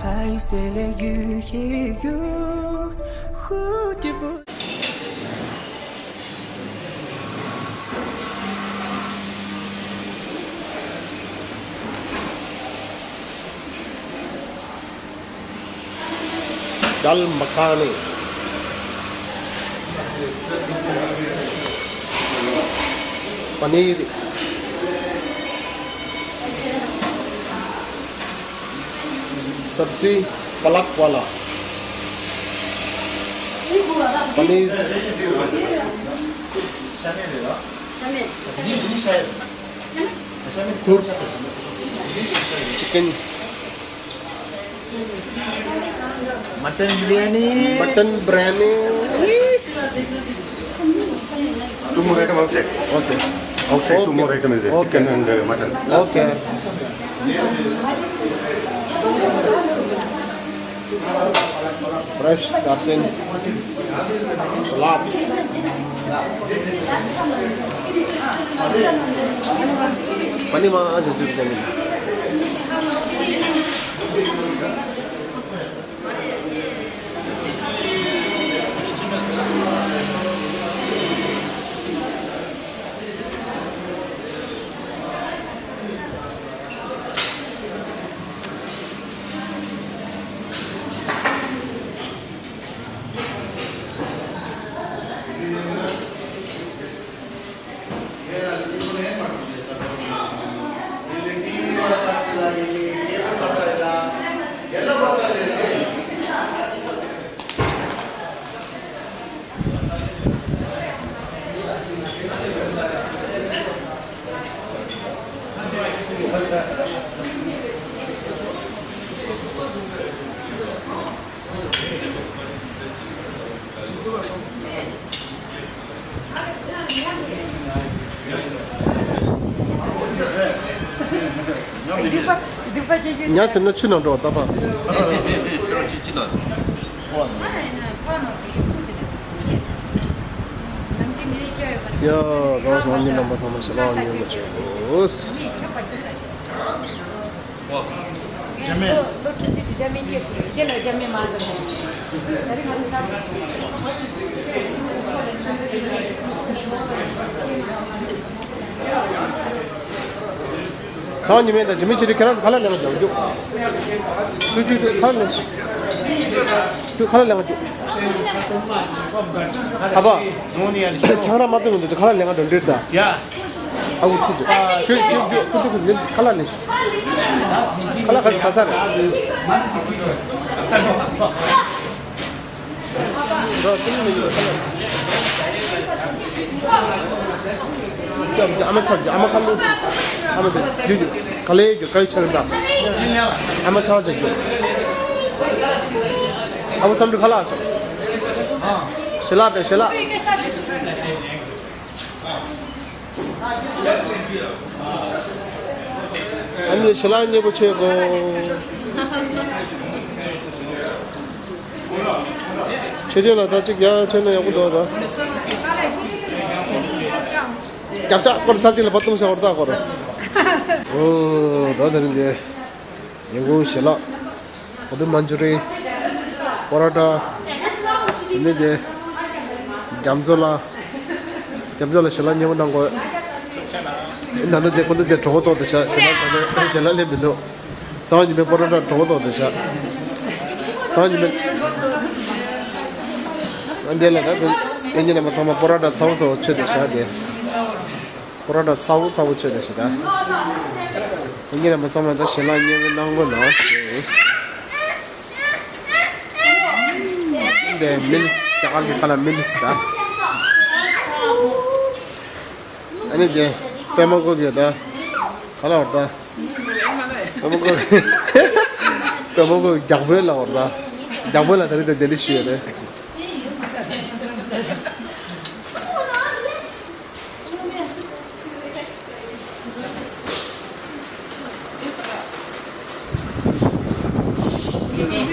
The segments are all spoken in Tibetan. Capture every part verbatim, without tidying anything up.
还有谁来遇见有蝴蝶不？ دال مکھانی، پنیر، سبزی، پالک والا پنیر، تھر، چکن، مٹن بریانی۔ مٹن بریانی۔ Two more item outside. Okay. Outside, two more item is there. Okay. Chicken and, uh, mutton. Okay. Fresh tartin, salad. Pani ma aja jur jani. ཉ་ཟེར་ན་ཆུ་ནང་འགྲོ་བ་ལྟ་བ། ཡ། རང་རང་ཉིད་རྣམ་པ་ཚང་མ་ཞེ་ལ་ཉན་པ་བྱོས། ལོ་ལོ་ཁྲི་འདི་ཞིག་རྒྱ་མི་སྐྱེས་སུ་རྒྱ་ལ་རྒྱ་མི་མ་ཟེར་ནས། ད་རིང་ང་ཚོ་ས། ཚང་ཉི་མས་དང་ཇི་མི་ཆེ་དུས་ཁྱེད་རང་ཚོ་ཁ་ལག་ལེན་པ་འཇོག་རྒྱུ། ཅུ་ཅུ་ཅུ་ཁ་ལག་ལེན་ཞིག་ཅུ་ཁ་ལག་ལེན་པ་འཇོག་ཨ་ཕ། ཆང་རག་མ་སྤེལ་གོང་དུ་ཁ་ལག་ལེན་ག་འགྲོ་འདྲེར་ད། ཡ། ཨ་ཁུ་ཁྲིད་འདུག་ཁྱོད་ཁྱོད་ཁྱོད་ཁྱོད་ཁྱོད་ཁྱོད་ཁ་ལག་ལེན་ཞིག་ཁ་ལག་ག་ཚོད་ཟ་ས་རེད། ཨ་མ་ཆགས་ཀྱི་ཨ་མ་ཁ་ལོ། ཨ་མ་དེ་རྒྱུ་རྒྱུ་ག་ལེ་རྒྱུ་ག་ཡི་ཆགས་རེད་ད། ཨ་མ་ཆགས་ཆགས་རྒྱུ། ཨ་ཁུ་བསམ་འགྲུབ་ཁ་ལག་སོང་། ཞལ་ལག་པས་ཞལ་ལག་ཨ་མའི་ཞལ་ལག་མཉེས་པོ་བྱེད་དགོས། ཆོས་ཅན་ལ་ད་ཅིག་ཡག་ཆོས་ན་ཡག་པོ་འདུག་ད། རྒྱབ་ལྕགས་སྐོར་ཚར་གཅིག་ལ་བ་བཏུང་བྱ་བར་ད་སྐོར། ཨོ་ད་དེ་རིང་འདི་ཡིན་གོང་ཞལ་ལག་གོ་དུ་མན་ཇུ་རི། པོ་རོ་ཊ། དེ་ནས་དེ། རྒྱ་མཚོ་ལ། རྒྱ་མཚོ་ལ་ཞལ་ལག་མཉེས་པོ་གནང་དགོས། ད་ལྟ་དེ་ཁོ་ཚོ་དེ་གྲོད་ཁོག་ལྟོགས་ཏེ་ཤག་ཞལ་ལག་ད་ལྟ་ཞལ་ལག་སླེབས་མི་འདུག་ཚང་ཉི་མའི་པོ་རོ་ཊ་གྲོད་ཁོག་ལྟོགས་ཏེ་ཤག་ཚང་ཉི་མའི། ཨ་འདི་ལ་ད་དེ་དེ་ཉིན་ལ་མ་ཚང་མ་པོ་རོ་ཊ་ཚ་བོ་ཚ་བོ་མཆོད་དེ་ཤག་དེ། པོ་རོ་ཊ་ཚ་བོ་ཚ་བོ་མཆོད་དེ་ཤག་ད། ཁོང་གཉིས་རྣམ་པ་ཚང་མ་ད་ཞལ་ལག་མཉེས་པོ་གནང་དགོས་ན། འདི་མིལ་སི། རྒྱ་གར་གྱི་ཁ་ལ་མིལ་སི་ད། ཨ་ནི་དེ་པད་མ་བཀོད་ཀྱི་ད། ག་ལ་བར་ད། པད་མ་བཀོད། པད་མ་བཀོད་རྒྱག་པོའི་ལ་བར་ད། རྒྱག་པོའི་ལ་ད་རེད་ད་ལྡི་ལི་ཞུ་ཡོད་རེད།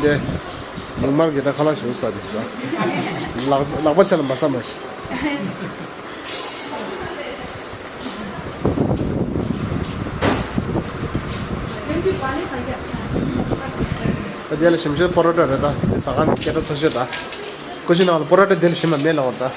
འདི། མིག་དམར་གྱི་ད་ཁ་ལག་ཞུ་ས་དེ་ཞིག་ལག་ལག་པ་ཆ་ལ་མ་ཟ་མ་ཞིག་དེ་ལ་ཞིམ་ཤོས་པོ་རོ་ཊ་རེད་ད། དེ་ཟ་ཁང་སྐད་གྲགས་ཚ་ཤོས་ད། ཀུ་ཤུ་ནང་ལ་པོ་རོ་ཊ་དེ་ལ་ཞིམ་པ་མེད་ལབ་པ་ད།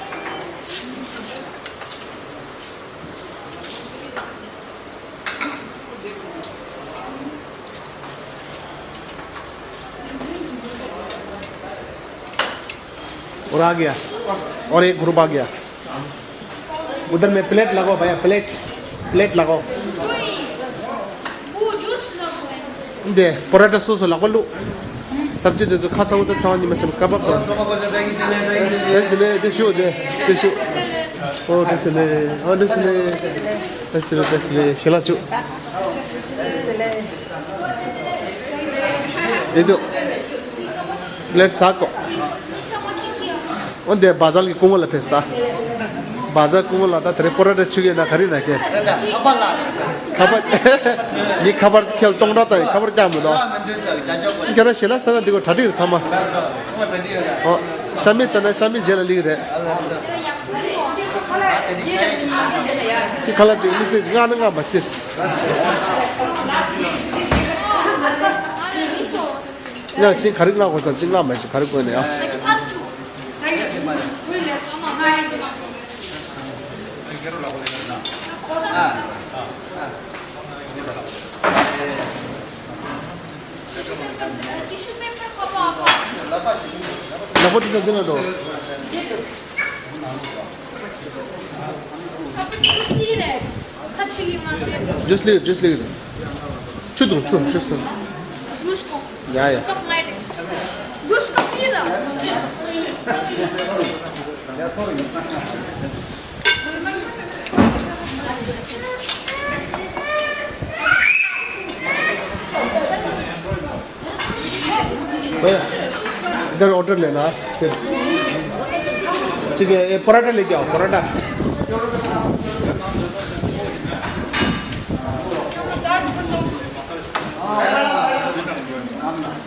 और आ गया। और एक ग्रुप आ गया। उधर में प्लेट लगाओ भैया, प्लेट, प्लेट लगाओ। वो जूस लगाओ। दे, पराठा सॉस लगा लो। सब्जी दे दो, खा चाहो तो चाहो, नहीं मैं सब कबाब दो। दस ले, दे शो दे, दे शो। ओ, दस ले, ओ, दस ले। दस ले, दस ले, शिला चु। ये दो। प्लेट सात को। འོ་འདི་བ་ཛར་གྱི་སྐུ་ངོ་ལ་ཕེབས་ད། བ་ཛར་སྐུ་ངོ་ལ་ད་དེ་རིང་པོ་ར་ཏྲ་ཆུ་གི་ན་ག་རི་ན་ཁེ། ཁ་པར། ཡི་ཁ་པར་ཁྱེད་སྟོང་ཕྲག་དང་ཡི་ཁ་པར་རྒྱག་མི་འདུག་ཁྱེད་རང་ཞལ་ལག་ཟ་ན་འདི་གོ་གྲ་སྒྲིག་རེད་ཚང་མ། ཨོ། ཤ་མེད་ཟ་ན་ཤ་མེད་རྗེས་ལ་ལིག་རེད། ཁྱི་ཁ་ལག་ཅིག་དམིགས་བསལ་ཅིག་མངགས་ན་མངགས་མ་ཤེས། ཡང་ཞིག་ག་རེ་མངགས་དགོས་སམ་ཅིག་མངགས་མ་ཤེས་ག་རེ་དགོས་ནས་ཨ། ལག་པ་དེ་ཚོ་འདི་ན་འགྲོ། ཇུས་ལིར་ཇུས་ལིར། ཆུ་འཐུང་ཆུ་ཆུ་འཐུང་། ཡ་ཡ། भैया, इधर ऑर्डर लेना। ठीक है, ये पराठा लेके आओ, पराठा।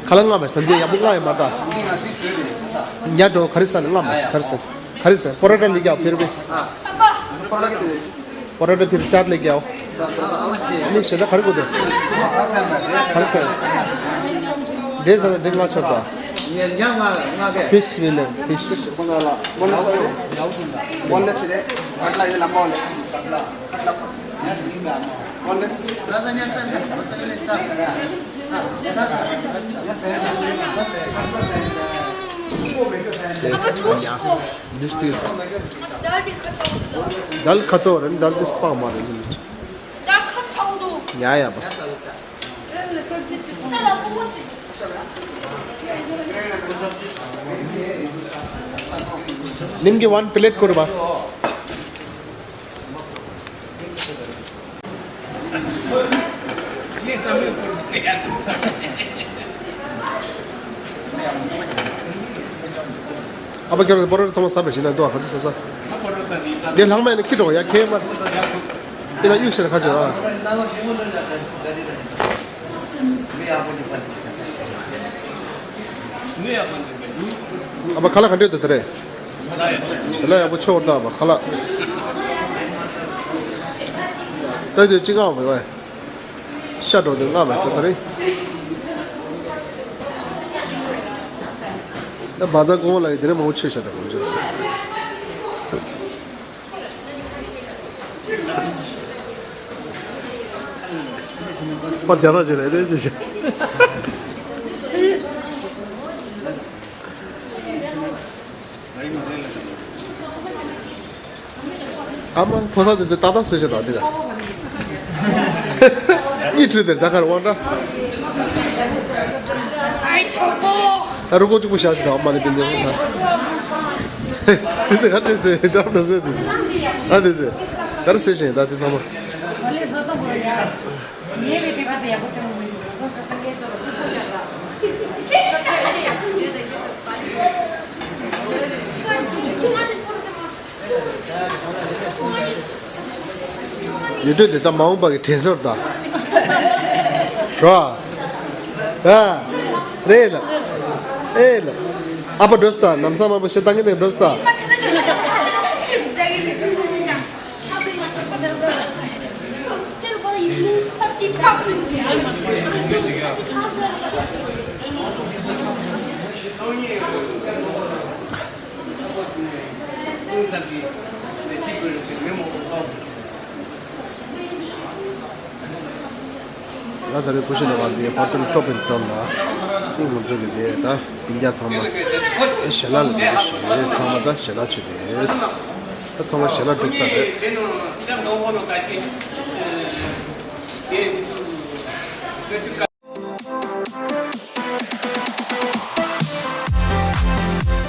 ཁ་ལག་མངགས་མེད་ཟེར་འདི་ཡག་པོ་མངགས་ཡོད་མ་རེད་ད། ཉལ་འགྲོ་ག་རེ་ཟ་ནས་མངགས་མེད་ཟེར་ག་རེ་ཟ། खरीद से पराठा लेके आओ फिर भी। पराठा फिर चार लेके आओ। नहीं, सीधा खरीद को दे। खरीद से। ढेर सारा देख लो छोटा। फिश ले ले, फिश। बोनलेस ले। बोनलेस ले। पतला ये लंबा वाला। बोनलेस। Дал кацо рен, дал дис па ма рен. Дал кацо ду. Я, я, ба. Нимги one plate курба. ཨ་ཕ་ཁྱོད་རང་པོ་རོ་ཊ་ཚང་མ་ཟ་བས་ཤིག་ན་འདུག་ཨ་ག་ཚོད་ཟ་ས། འདི་ལྷག་མ་ཡིན་ན་ཁྱི་གྲོགས་ཡ་ཁྱེད་མ། འདི་ལ་གཡུག་ཤར་ཁ་ཅིག་ཨ། ཨ་ཕ་ཁ་ལག་ག་འདྲས་འདུག་དེ་རེད། ཞལ་ལག་ཡག་པོ་ཆོག་འདུག་ཨ་ཕ་ཁ་ལག་ད་དུས་ཅི་ངག་མེད་བས། ཤ་འགྲོ་དུས་ངག་མེད་ད་དེ་རེད། ད་བ་ཛར་གོང་ལ་ཡི་དེ་རིང་མང་པོ་ཆོས་བཤད་དང་གོང་ཆོས་སོ། པ་རྒྱ་ནག་ཅིག་རེད་རེད་ཅེས་བཤད། ཨ་མ་ཕོ་གསར་དེ་ཚོས་ཏག་ཏག་བཟོས་བྱས་དང་དེ་ལ། གཉིད་ཁྲོས་དེར་ད་གར་དབང་འདྲ། ཨའི་གྲོགས་པོ། ད་རུ་ཀོ་གཅིག་པུ་བཞག་ཅིག་དང་མ་ནི་པིན་དེ་ཚོ་ད། དེ་ཚོས་ག་རེ་བྱས་ཚེ་འདྲ་པོ་བཟོས་འདུག་ཨ་དེ་ཚོས་ག་རེ་བཟོས་བྱས་ད་དེ་ཚང་མ། ངའི་བའི་དེ་ག་ས་ཡག་པོ་དེ་མོ་མི་འདུག་ཁ་ཚ་ངའི་སོ་ལ་ཁུ་ཁུ་ཆགས་ས། ཡུལ་གྲུ་དེ་དག་མ་འོངས་པ་གི་དྲན་གསོར་དང་། རོ། ར། རེད་ལ། ཨེ་ལ། ཨ་ཕ་འགྲོ་སྟ་ནམ་སང་མ་པོ་ཤེ་ཏང་གི་ནས་འགྲོ་སྟ། Still gonna use thirty pounds. Use thirty pounds. ལ་ཟ་རེ་ཀུ་ཤི་ལ་བ་འདི་ཧོ་ཊེལ་ཊོབ་ཨིན་ཊོན་ལ་ཨིན་ང་ཚོ་གི་དེ་ད་སྤུན་ཀྱག་ཚང་མ་ཞལ་ལག་ལ་འདི་ཞུ་ཚང་མ་ད་ཞལ་ལག་མཆོད་དེ་ད་ཚང་མ་ཞལ་ལག་སྒྲུབ་ཚར་རེད།